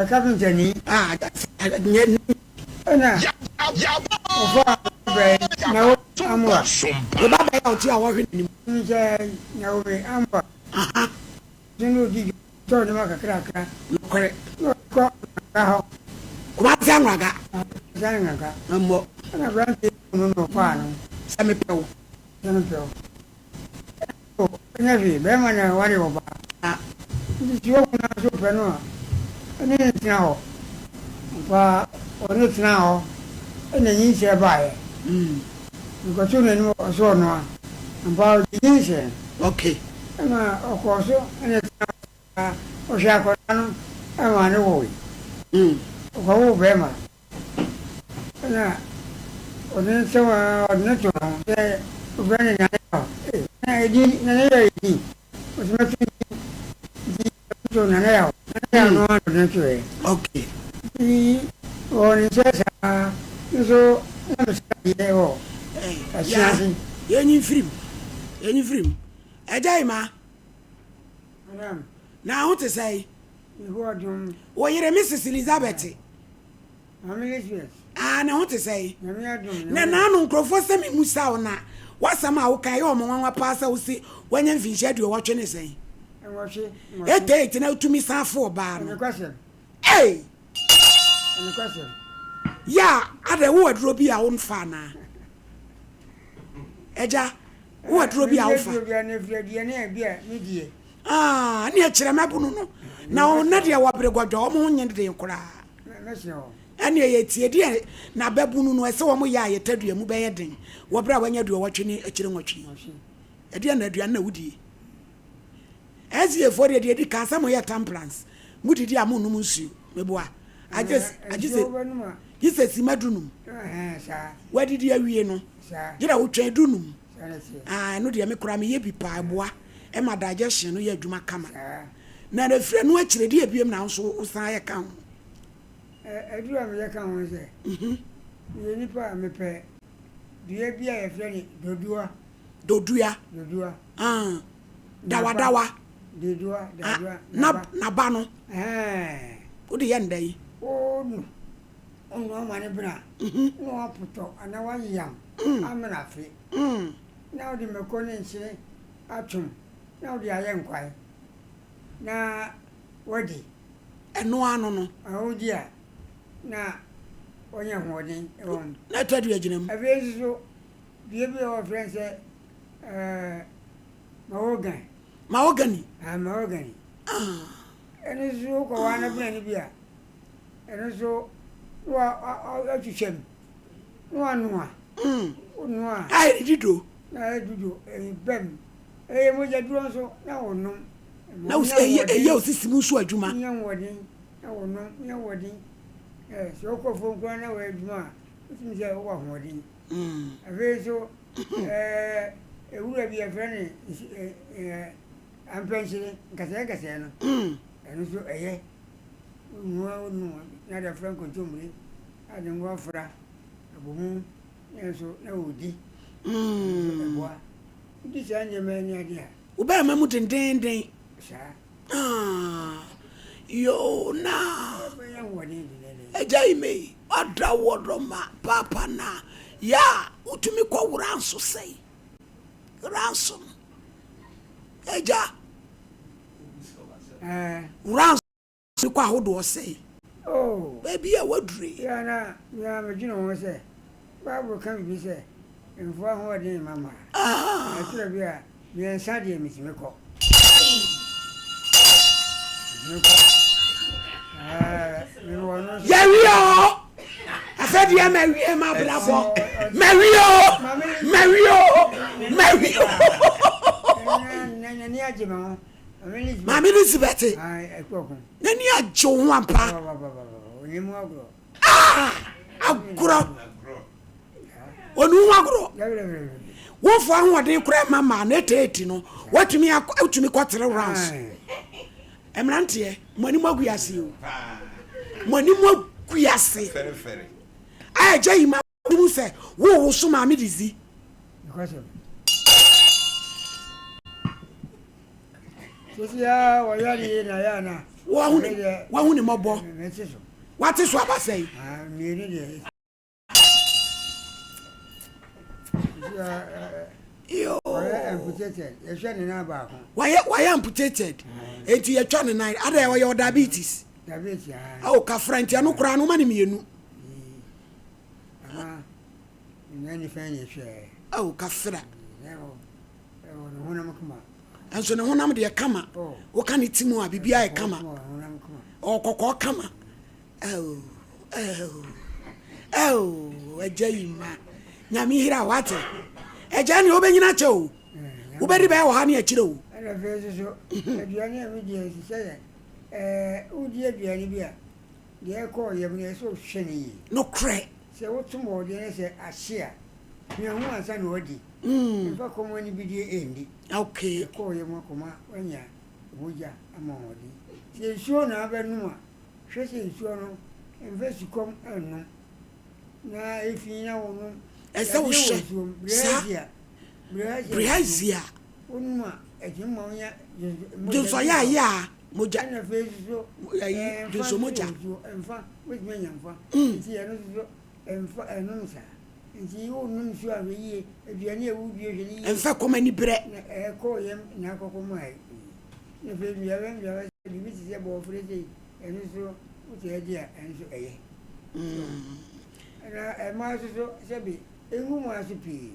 Kapentani. Ah, nyɛ. Ɛna ɔfaa bɛn Naomi Amoah. Ne ba bɛyɛ a ɔte a wɔhwɛ n'anim. Nkyɛn Naomi Amoah. Aha. So na odi dwa tɔ nneɛma kakrakra. Nokorɛ. Na ɔde kɔ Anwraga hɔ. Kumasi Anwraga. Kumasi Anwraga. Mmɔ. Ɛna aberanteɛ yi huu no na ɔfaa no. Sɛ mepɛ wo. Sɛ mepɛ wo. Ɛna ɔnyɛ hwee, bɛrima na ware ɔbaa. Nti sɛ ohu na sɛ ɔpɛ no a, ɔne no ntena hɔ. Ampa ara ɔne no tenaa hɔ na nyinsɛn baeɛ. Mekɔtoo n'anim ɔse ɔnoa. Ampa ara ɔgye nyinsɛn. Ɛma ɔkɔɔ so ne no tenaa hɔ saa ara. Ɔhwɛɛ akwadaa no maa no woe. Ɔkɔwoo barima. Ɛna ɔde ne nsɛm a ɔde no to ho sɛ ofrɛ no Nane Yaw. Ee, na edin Nane Yaw yɛ din. Ɔsɛ mɛto din nti ɔto Nane Yaw. Nane Yaw no ara na ɔde no toeɛ. Okay. Nti ɔwɔ ne nkyɛn saa nso na mesrɛ adeɛ wɔ ɛhyɛn ase. Yɛnyi mfiri mu. Yɛnyi mfiri mu. Agya Emma. Madam. Na ho te sɛn? Yehowa dom. Wo yere Mrs. Elizabeth. Maame Elizabeth. Ah, ne ho te sɛn? Nyame adom. Na naano nkurɔfoɔ sɛ memusa wo na w'asɛm a woka ɛyɛ wɔn nwanwa paa sɛ wose woanya mfinhyia aduɔwɔtwe ne sɛn? Nwɔtwe. 88 na wotumi san fo ɔbaa no. Ɛnokwasɛm. Ei! Ɛnokwasɛm. Yɛ a, adɛ wowɔ aduro bi a wonfa anaa? Agya, wowɔ aduro bi a wofa? Aduro bi a na ɛfiri aduane a bi a medie. Ah, ne ɛkyerɛ mɛbono no. Na wɔn na deɛ wɔbere gɔdɔ, wɔn ho nye den koraa. Ɛne ɛyɛ tie deɛ na bɛbono no, ɛsɛ wɔn yɛ a yɛtadua mu bɛyɛ den wɔ berɛ a wɔanya aduɔwɔtwe ne akyire nwɔtwe. Ɛdeɛ na aduane na wodie. SDA foɔ deɛ deɛ ɛdi kan sɛ moyɛ temperance, modidi a monnom nsuo, meboa. Agye agye sɛ sima dunum. Wadidi awie no, gyina wotwɛn dunum. Ah, ɛno deɛ me koraa meyɛ bi paa, ɛboa ɛma digestion no yɛ adwuma kama. Na ɛfiri ɛno akyire deɛ ebiem na nso wosan yɛ ka ho. Aduru a meyɛ ka ho sɛ, meyɛ nipa a mepɛ dua bi a yɛfrɛ no dodua. Dodua. Dodua. Ah, dawadawa. Dodua, dadua, naba. Naba no. Wode yɛ no dɛn? Wonu, wonoa ma no bene a, na woapotɔ anaa woayam amena afe. Na wode mako ne nkyene atom na wode ayɛ nkwan na woadi. Ɛno ano no. Wodi a, na woanya ahoɔden wɔ mu. Na ɛtɔ dua gyina mu. Afei nso so, dua bi a wɔfrɛ no sɛ ɛɛ mahogany. Mahogany. Ah, mahogany. Ah. Ɛno nso wokɔ hɔ ana bena no bi a, ɛno nso na watwitwa mu na wanoa. Wonoa a. Ayɛ dido. Na ayɛ dido, ɛba mu. Ɛyɛ mogya duro nso na wɔnom. Na ɛyɛ osisi mu nso adwuma. Wonya ahoɔden na wɔnom, wonya ahoɔden. Sɛ wokɔ fam koraa na wɔyɛ adwuma a, wotumi sɛ wowɔ ahoɔden. Afei nso, ewura bi yɛfrɛ no ampɛnkyere, nkasɛɛ nkasɛɛ no, ɛno nso ɛyɛ. Wonoa wonom na de afra nkontommire a de ngo afra abɔ mu na nso na wɔdi. Ɛno nso ɛboa. Wodi saa nneɛma yi ne ade a. Wo bɛrima mu dendeenden. Saa. Ah, yoo na. Agya yi me ɔda wɔdɔ ma paapa na yɛ a wotumi kɔ wora nso sɛe wora nso no agya wora nso kɔ ahodoɔ sɛe Oh. Baabi a waduru yi. Yɛ a na me ara medwene ho sɛ, Bible ka biribi sɛ, Mfa w'ahoɔden mma mmaa. Na ɛtɔ bi a, mmiɛnsa deɛ metumi kɔ. Metumi kɔ. Ɛɛ, mewɔ no nso. Yɛwie o! Afei deɛ mawie m'abrabɔ. Mawie o! Mawie o! Mawie o! N'ani agye me ho. Maame Elizabeth. N'ani agye wo ho ampa. Ah! Agorɔ. Ɔne ho agorɔ. Wofo ahoɔden koraa ma maa no eteeti no. Watumi akɔ atumi kɔ three rounds. Mmeranteɛ, mo anim agu ase o. Mo anim agu ase. A ɛgya yi ma mu sɛ wo wo so maame de zi. Sisi a wɔyɛ ne yie na yɛ ana. Wahu ne wahu ne mmɔbɔ. Mete so. Wate so aba sɛn? Mmienu deɛ. Yoo. Ɔyɛ amputated. Yɛhwɛ ne nan baako. Wayɛ wayɛ amputated. Enti yɛtwa ne nan. Adɛ ɔyɛ diabetes. Diabetes aa. Awo kafra nti ɛno koraa no ma ne mmienu. Ama ne nan nifa ne hwɛ. Awo kafra. Ɛwɔ ne honam kama. Nso ne honam deɛ kama. Woka ne ti mu a biribiara yɛ kama. Ɔwɔ kɔkɔɔ kama. Oh, oh, oh, agya yi ma. Nyame hira wate. Agya ne wobɛnyina kyɛ o. Wobɛdi bɛyɛ wɔ ha ne akyire o. Ɛna afei nso so, aduane a medi a ɛsɛ sɛ yɛ, ɛɛ, wodi aduane bi a, deɛ ɛkɔ yam no ɛsɛ sɛ wohwɛ no yie. Nokorɛ. Sɛ woto bɔɔdeɛ na sɛ ahye a, hwɛ ho ansa na woadi. Mfa kɔm anibidie nni. Okay. Ɛkɔ yam akɔma woanya mogya ama ahoɔden. Sɛ nsuo na wobɛnom a, Hwɛ sɛ nsuo no, mfa sukɔm nnom, na efi na wonom. Ɛsɛ wohwɛ saa Bilharzia. Wonom a, ɛtumi ma wonya dwonsɔyɛ a yɛ a mogya. Ɛna afei nso so, ɛyi dwonsɔ mogya. Mfa, wotumi anya mfa. Nti ɛno nso so, mfa ɛnom saa. Nti wonom nsuo a hwɛ yie, aduane a wodie hwɛ no yie. Mfa kɔm ani brɛ. Na ɛkɔ yam na akɔkɔ mu a. Na afei nnuaba nnuaba sɛ biribi te sɛ bɔɔfrɛ sei, ɛno nso wotaa di a, ɛno nso ɛyɛ. Na mmaa nso so sɛbe ngu mo ase pii.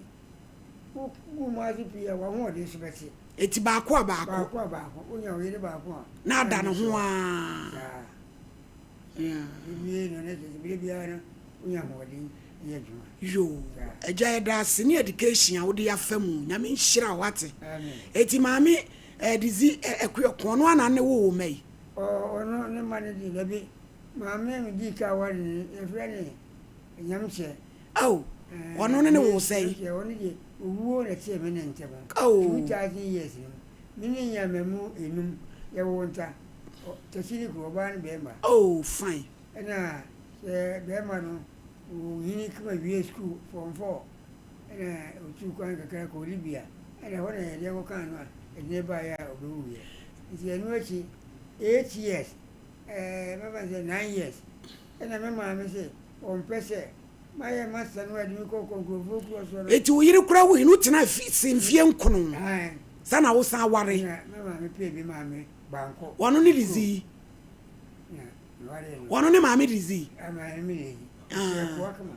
Wogu mo ase pii a, w'ahoɔden so bɛte. Eti baako a baako. Baako a baako. Wonya wo yere baako a. Na ada ne ho ara. Saa. Wowie no na kyerɛ sɛ berɛ biara no wonya ahoɔden yɛ adwuma. Yoo agya yɛda ase ne education a wode afa mu nyame nhyira wo wate. Eti maame Ɛdzi ɛkuo ɔno ana ne wo wo mma yi? Ɔno ne mma no deɛ dabi. Maame a medii ka ware no yɛfrɛ no Nyamkyɛ. Ao ɔno ne ne wo sɛn? Nyamkyɛ ɔno deɛ owuo na ɛtee me ne ntɛm. Ao. 2000 years no me ne nyaa mmamu enum yɛwoo nta Tasiri kuro ɔbaa ne bɛɛma. Oh fine. Ɛna sɛ bɛɛma no ɔnyini kama wie sukuu form 4. Ɛna ɔtuu kwan kakra kɔɔ Libya, ɛna ɛhɔ na yadeɛ kɔkaa no a ɛde no baeɛ a ɔbɛwuiɛ. Nti ɛno akyi eight years, ɛɛ mɛfa no sɛ nine years, ɛna me maame se ɔmpɛ sɛ mayɛ master no a ɛde me kɔ kɔ nkurɔfoɔ kuro soɔ no. Enti wo yere koraa wui no wotenaa fi se mfeɛ nkono Ae. sa na wosan ware? Ɛna me maame pɛɛ bi maa me bankɔ. Ɔno ne Lizzie? Na mewaree no. Ɔno ne maame Lizzie? Ae, maame Lizzie. Ɔyɛ akoa kama.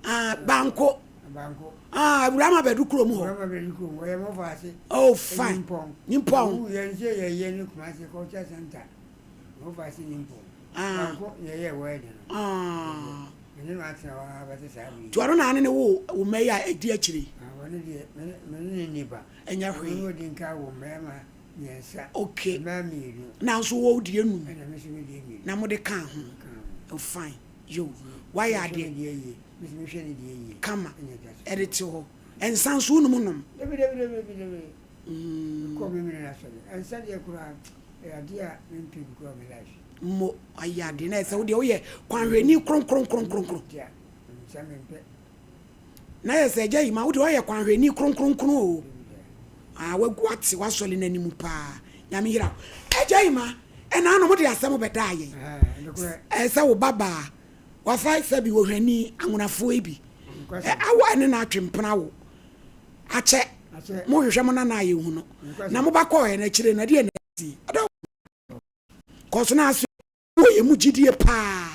Ah, banko. Banko. Ah, awura ma bɛdu kurom hɔ. Awura ma bɛdu kurom hɔ. Yɛ mo fa ase. Oh, fine. Nimpɔn. Nimpɔn. Owu yɛn nso yɛ yɛ ne Kumasi culture center. Mo fa ase Nimpɔn. Ah. Banko yɛ yɛ wɔ ɛdi no. Ah. Mene no atena hɔ ara bɛte saa bi. Tuaro na ane ne wo wo mma yi a ɛdi akyire. Ah, wɔne deɛ mene mene ne ni ba. Ɛnyɛ hwee. Ɔno odi nka wɔ mmarima mmiɛnsa. Okay. Mmaa mmienu. Nanso wɔ deɛ num. Ɛna me nso me deɛ mmienu. Na mo de ka ho. Ka ho. Oh, fine. Yo, wayɛ adeɛ. Kama, ɛde te hɔ. Nsa nso wonom nom? Mo, ayɛ adeɛ na ɛsɛ wodeɛ woyɛ kwanhwɛni kronkronkronkron. Na yɛ sɛ agya yi ma wodeɛ ɔyɛ kwanhwɛni kronkronkron o. Ah, wagu ate wasɔle n'anim paa. Nyame yira wo. Agya yi ma, ɛna ano mode asɛm bɛdaa yɛn. Ɛsɛ wo ba baa, wafa sɛ bi ohwani anwonafoɔ yi bi. Awo ɛne na atwe mpena wo. Akyɛ, mo hwehwɛ mo nana a yɛhu no. Na mo ba kɔɔ ɛna akyire no, ɛdeɛ na ɛsi. Ɛdɔ kɔso na aso Wowɔ yɛn mu gyidie paa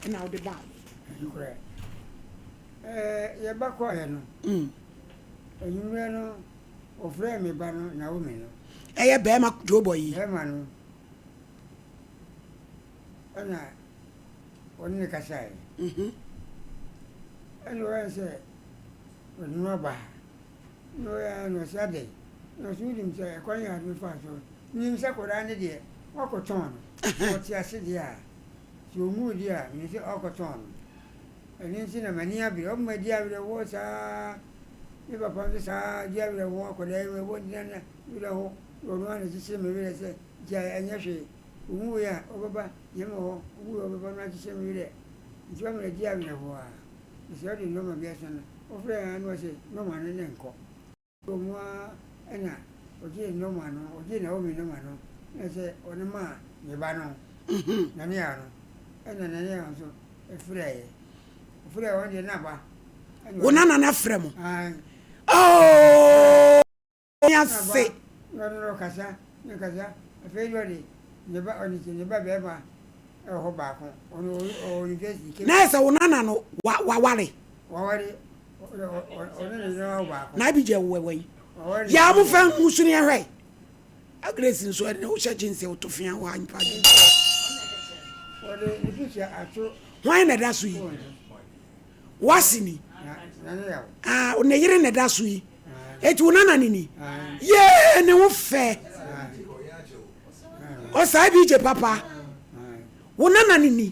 na wode baa. Nokorɛ, ɛɛ, yɛba kɔeɛ no, anwummerɛ no, wɔfrɛɛ me ba no Naomi no. Ɛyɛ bɛɛma dwobɔ yi. Bɛɛma no, ɛna wɔne no kasaeɛ. Ɛna ɔyɛɛ sɛ ɔde no aba ha. Na ɔyɛɛ ara na ɔse adɛn? Na ɔse wonim sɛ ɛkwan a ɔde me faa so no, menim sɛ akwadaa no deɛ woakɔtɔn no. Sɛ ɔte ase deɛ a, sɛ ɔnwuu deɛ a, menim sɛ woakɔtɔn no. Ɛno nti na m'ani abere. Ɔma madi awerɛhoɔ saa. Me papa nso saa ara, di awerɛhoɔ akwadaa yi ho, ɛbɔ nti na na werɛ ho. Na ɔno ara na ɛkyekyere me werɛ sɛ gyae, ɛnyɛ hwee. Ɔnwuiɛ a, ɔbɛba, nyame wɔ hɔ, ɔwuiɛ a ɔbɛba no akyekyere me werɛ. Nti wama madi awerɛhoɔ ara. Mesɛ ɔde nnoɔma bi ahyɛ no, ɔfrɛɛ ara na ɔse nnoɔma no ne nkɔ. Wɔ mu ara na ɔgyee nnoɔma no, ɔgyee Naomi nnoɔma no na sɛ ɔno maa ne ba no, Nania no, ɛna Nania nso frɛeɛ. Ɔfrɛɛ wɔn deɛ na ba. Wo nana no afrɛ mo? Oh! Ase. Na ɔne no kasa, ne kasa. Afei deɛ ɔde ne ba, ɔne ne ba bɛrima ɛwɔ hɔ baako. Ɔno ɔwɔ university. Na ɛsɛ wo nana no wa waware. Waware. Ɔne ne yere wɔ baako. Na Abigail wɔ wɔ yi. Yaa mo fɛn mu suni ɛhwɛ. Grace nso ɛne wohyɛ jeans woto fia wɔ anypa bi. Wɔde ne picture ato. Hwan na ɛda so yi? Wasi ni. Ah, ne yere na ɛda so yi. Eti wo nana ne ni. Yee, ne ho fɛ. Ɔsaa bi gye papa. Wo nana ne ni.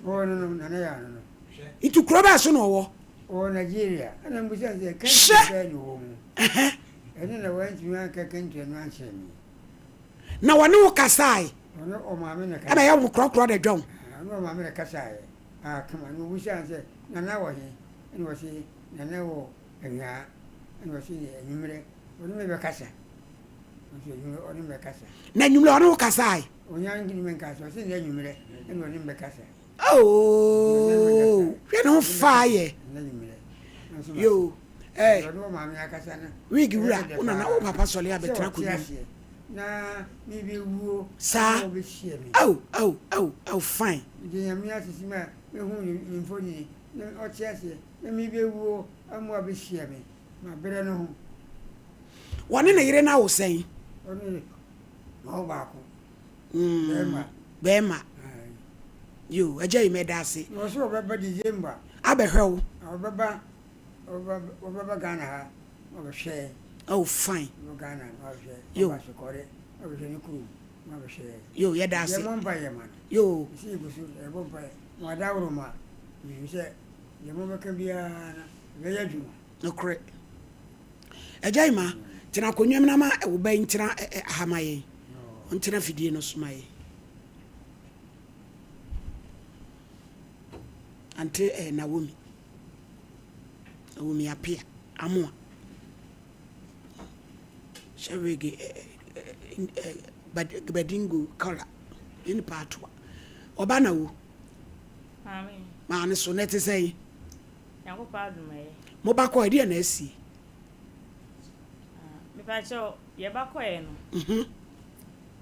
Nti kuro bɛɛ so na ɔwɔ. Ɔwɔ Nigeria. Ɛna mbusa sɛ kɛntɛn bɛɛ na ɔwɔ mu. Ɛno na wantumi anka kɛntɛn no ankyerɛ me. Na wɔne wo kasae. Ɔne ɔmaame na kasae. Ɛna ɛyɛ wo korɔkorɔ na dwɔn. Ɔne ɔmaame na kasaeɛ. Ah, kama. Na ɔbisaa no sɛ, Nana wɔ he? Ɛna ɔse, Nana wɔ Anwaa. Ɛna ɔse, Ne anwummerɛ ɔne me bɛkasa. Ɔse, anwummerɛ ɔne me bɛkasa. Na anwummerɛ ɔne wo kasae? Ɔnya ne me nkasa. Ɔse, nnɛ anwummerɛ ɛna ɔne me bɛkasa. Oh, hwɛ ne ho faa yɛ. Yo, eh. Wig wura, wo nana wo papa sɔle abɛtena akonnwa mu. Saa. Oh, oh, oh, oh, fine. Wɔne ne yere no awo sɛn? Mm, bɛrima. Yo, agya yi mɛda ase. Na ɔsɛ ɔbɛba December. Abɛhwɛ wo. Ɔbɛba, ɔbɛba Ghana ha, ɔbɛhwɛ. Oh, fine. Ɔbɛba Ghana, ɔbɛhwɛ. Yo. Ɔba Sokɔre, ɔbɛhwɛ ne kurom, ɔbɛhwɛ. Yo, yɛda ase. Yɛ mɔ mpa yɛ ma no. Yo. Nsi egu so, yɛ bɔ mpa yɛ. Mo adaworo ma, menim sɛ, deɛ mo bɛka biara no, ɛbɛyɛ adwuma. Nokorɛ. Agya yi ma, tena akonnwa mu na ma wo ba yi ntena ha ma yɛn. Ɔntena fidie no so ma yɛn. Ante eh, Naomi. Naomi Apia, Amoa. Hyɛ wig eh, eh, eh, Gbadingo kɔla. Ne nipa atoa. Ɔba na wo. Maame. Maame so na ɛte sɛn? Nyankopɔn adom ɛyɛ. Mo ba kɔɛ deɛ na asie? Ah, mepa kyɛw, yɛ ba kɔɛ no. Mhm.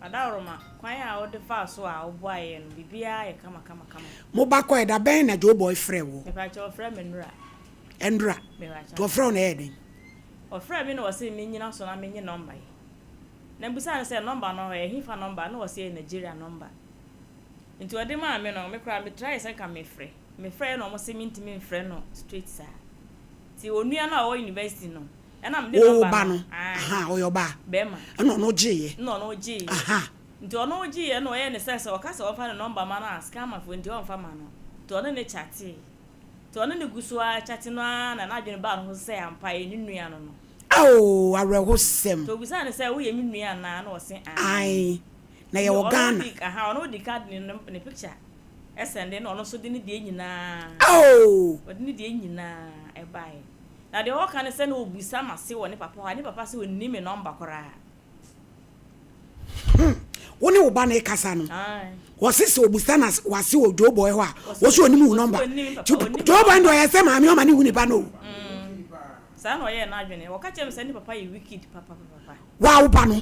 Adaworoma, kwan a wode faa so a woboa yɛ no, biribiara yɛ kama kama kama. Mo ba kɔɛ, da bɛn na Joe Boy frɛ wo? Mepa kyɛw, ɔfrɛ me nnora. Ɛndora? Mepa kyɛw. Nti ɔfrɛ wo na ɛyɛ den? Ɔfrɛ me na ɔse me nyina so na menye nɔmba yi. Na mebisa no sɛ nɔmba no ɛyɛ hefa nɔmba na ɔse ɛyɛ Nigeria nɔmba. Nti ɔde maa me no, me koraa me try sɛ nka mefrɛ. Me frɛɛ na ɔmo se mentumi mfrɛ no straight saa. Nti onua no a ɔwɔ university no ɛna mede Wo number ba no no, ae aha, ɔyɛ ɔbaa. bɛɛma. Ɛna ɔno gyeeɛ. Ɛna ɔno gyeeɛ. Aha. Nti ɔno gyeeɛ na ɔyɛɛ ne sɛ sɛ ɔka sɛ ɔmfa ne number ma no a scammer foɔ nti ɔmfa ma no. Nti ɔne no chatee. Nti ɔne no gu so ara chate no ara na n'adwene baa ne ho so sɛ ampa ɛyɛ ne nua no no. Aww awerɛhosɛm. Nti obisaa no sɛ woyɛ me nua anaa na ɔse ae. Ae. Na Nti yɛwɔ ɔno Ghana. di aha ɔno di kan de ne ne picture Ɛsɛnde na ɔno nso de ne deɛ nyinaa. Oh! Ɔde ne deɛ nyinaa ɛbaeɛ. Na deɛ ɔka ne sɛ na ɔbisa m'ase wɔ ne papa hɔ a, ne papa sɛ ɔnni me nɔmba koraa. Hmm. Wo ne wo ba no rekasa no, ɔse sɛ ɔbisa no w'ase wɔ Joe Boy hɔ a, ɔse ɔnim wo nɔmba. Joe Boy no deɛ ɔyɛ sɛ maame ɔma ne hu ne ba no o. Mm. Saa na ɔyɛɛ n'adwene. Ɔka kyerɛ me sɛ ne papa yɛ wicked papapapa. Waa wo ba no?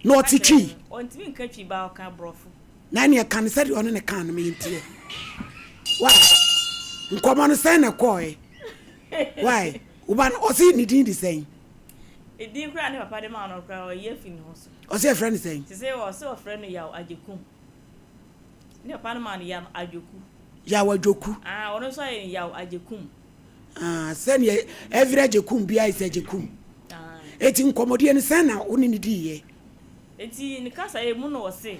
Na ɔte twi? Ɔntumi nka twi ba ɔka borɔfo. Na ɛneɛ ka no sɛdeɛ ɔne no kaa no menteɛ. Why? Nkɔmmɔ no sɛn na ɛkɔɔɛ? Why? Wo ba no ɔse ne din de sɛn? Edin koraa ne papa de maa no koraa ɔyi afi ne ho so. Ɔse yɛfrɛ no sɛn? Te sɛ ɔse ɔfrɛ no Yaw Agyekum. Ne papa no maa no Yaw Adwoku. Yaw Adwoku. Ah, ɔno nso ayɛ no Yaw Agyekum. Ah, sɛdeɛ every Agyekum biara is Agyekum. Ah. Eti nkɔmmɔdie no sɛn na wo ne no diiɛ? Enti ne kasaeɛ mu na ɔse,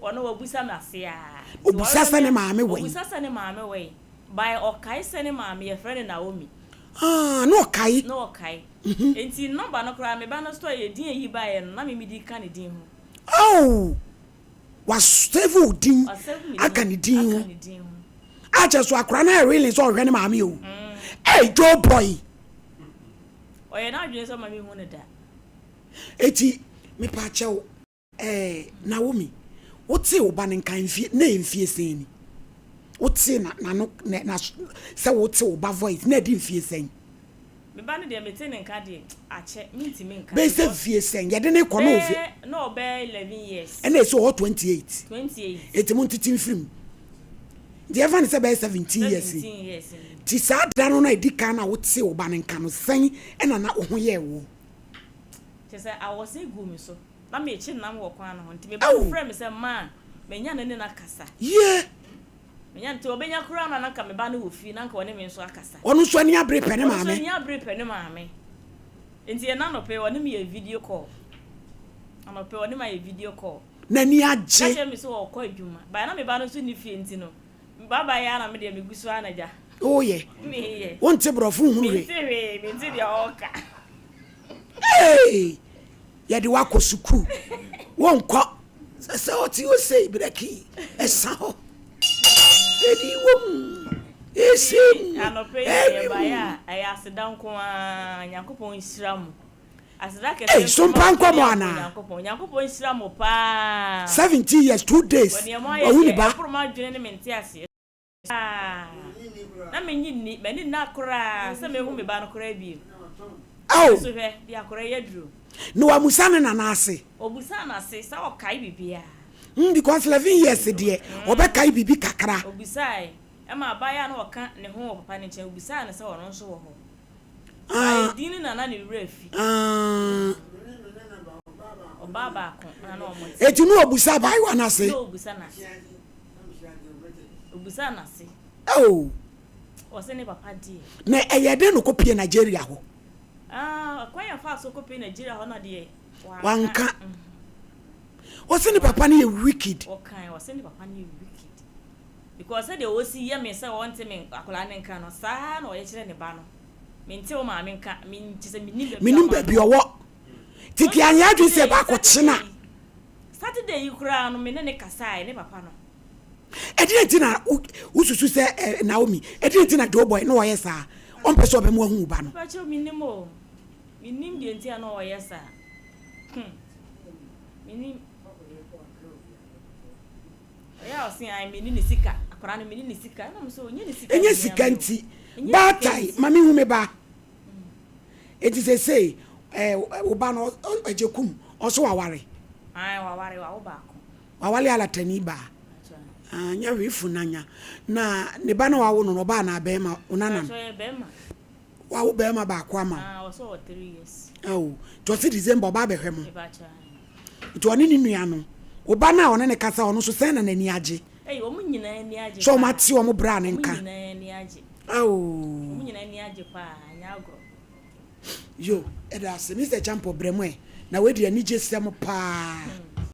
Ɔno wabisa me ase aa. Ɔbisa sɛ ne maame wɛn? Ɔbisa sɛ ne maame wɛn. By ɔkae sɛ ne maame yɛfrɛ no Naomi. Ah, na ɔkae? Na ɔkae. Enti nɔmba no koraa me ba no store yɛ din a ɛyi baeɛ no na me mede ka ne din ho. Oh! Wa save wo din aka ne din ho. Aka ne din ho. Ah, kyerɛ so akora no ayɛ willing sɛ ɔhwɛ ne maame o. Hey, Joe boy! Ɔyɛ n'adwene sɛ ɔma me hu no da. Eti mepaakyɛw eh Naomi, Wotee wo ba no nka mfie na ɛyɛ mfie sɛn ni? Wotee na n'ano na na sɛ wote wo ba voice na ɛdi mfie sɛn? Me ba no deɛ mete ne nka deɛ akyɛ mentumi nka Bɛyɛ sɛ mfie sɛn? Yɛde no rekɔ na ɔwɔ Bɛyɛ na ɔbɛyɛ 11 years. Ɛna ɛsɛ ɔwɔ 28. 28. Enti mo ntete mfiri mu. Nti yɛmfa no sɛ bɛyɛ 17 years ni. 17 years ni. Nti saa da no na ɛdi kan na wotee wo ba no nka no sɛn ɛna na wo ho yɛɛ wo? Kyerɛ sɛ awɔse guu me so. Na merekye nam wɔ kwan no ho nti me ba no frɛɛ me sɛ ma manya ne ne no akasa. Yie! Menya nti ɔbɛnya koraa no a na anka me ba no wɔ fie na anka ɔne me nso akasa. Ɔno nso ani abere pɛ ne maame. Ɔno nso ani abere pɛ ne maame. Nti ɛna anɔpa yi ɔne me yɛ video call. Anɔpa yi ɔne me ayɛ video call. N'ani agye. Ka kyerɛ me sɛ ɔrekɔ adwuma. But na me ba no nso nni fie nti no, bye bye ara na me deɛ megu so ara na gya. Woyɛ? Meyɛ. Wonte borɔfo nhunu hwee? Mente hwee, mente deɛ ɔreka. Hey! Yɛde wo akɔ sukuu. Wonkɔ. Sɛ sɛ ɔte hɔ sei brɛki ɛsa hɔ. Ɛdi wɔ mu. Ɛsɛ mu. Anɔpa yi Ɛwi yɛbaeɛ mu. a, ɛyɛ aseda nko ara. Nyankopɔn nhyira mo. Aseda Ei, kɛseɛ so nko mpa ma nkɔmmɔ Otumfoɔ anaa? Nyankopɔn. Nyankopɔn nhyira mo paa. 17 years, 2 days, Wɔ deɛ moayɛ wahu ne deɛ, ba. ɛboro m'adwene ne me nteaseɛ so paa. Na mennye nni, m'ani nna koraa sɛ mɛhu me ba no koraa bio. Ao! Nanso hwɛ, deɛ akwadaa yi aduru. Na wamusa ne nana ase. Ɔbusaa no ase sɛ ɔkae biribiara. Hmm, because 11 years deɛ, ɔbɛkae biribi kakra. Ɔbusae, ɛma abaayewa a na ɔka ne ho wɔ papa no nkyɛn, ɔbisaa no sɛ ɔno nso wɔ hɔ. Ah. Edin no na na ne werɛ afi. Ah. Ɔbaa baako na na wɔn te. Eti no obusa abaayewa no ase. Na obusa n'ase. Obusa n'ase. Oh. Ɔsɛ ne papa deɛ. Na ɛyɛ dɛn na ɔkɔpie Nigeria hɔ? Ah, kwan yɛ fa so kɔpie Nigeria hɔ na deɛ. Wanka. Ɔsɛ ne papa no yɛ wicked. Ɔkan ɔsɛ ne papa no yɛ wicked. Because sɛdeɛ ɔsi yɛ me sɛ ɔnte me akwadaa no nka no, saa ara na ɔyɛ kyerɛ ne ba no. Mente wo maame nka, me kyerɛ sɛ mennim baabi a Mennim baabi ɔwɔ. Nti nka yɛanyɛ adwene sɛ yɛbɛakɔkye no a. Saturday yi koraa no, me ne no kasaeɛ, ne papa no. Ɛdeɛn nti na wosusu sɛ Naomi, ɛdeɛn nti na Joe Boy na ɔyɛ saa? Ɔmpɛ sɛ ɔbɛma wahu wo ba no. Mepakyɛw, mennim o. Mennim deɛ nti a na ɔyɛ saa. Hmm. Mennim. Ɛnyɛ sika nti. Baatan, ma menhu me ba. Enti seesei eh, wo ba no Agyekum, ɔso waware? Waware alatani baa. Ah, nyɛ hwee funanya. Na ne ba na wawo no no, ɔbaa anaa bɛrima? Wo nana no? Wawo bɛrima baako ama wo. Ao, nti ɔse December ɔba abɛhwɛ mo. Nti ɔne ne nua no, wo ba no a ɔne no kasa ɔno nso sɛn na n'ani agye? Sɛ ɔmo ate ɔmo bra no nka. Ao. Yo, ɛda ase. Mister Champɔ brɛ mu ɛ. Na wei deɛ anigye sɛm paa.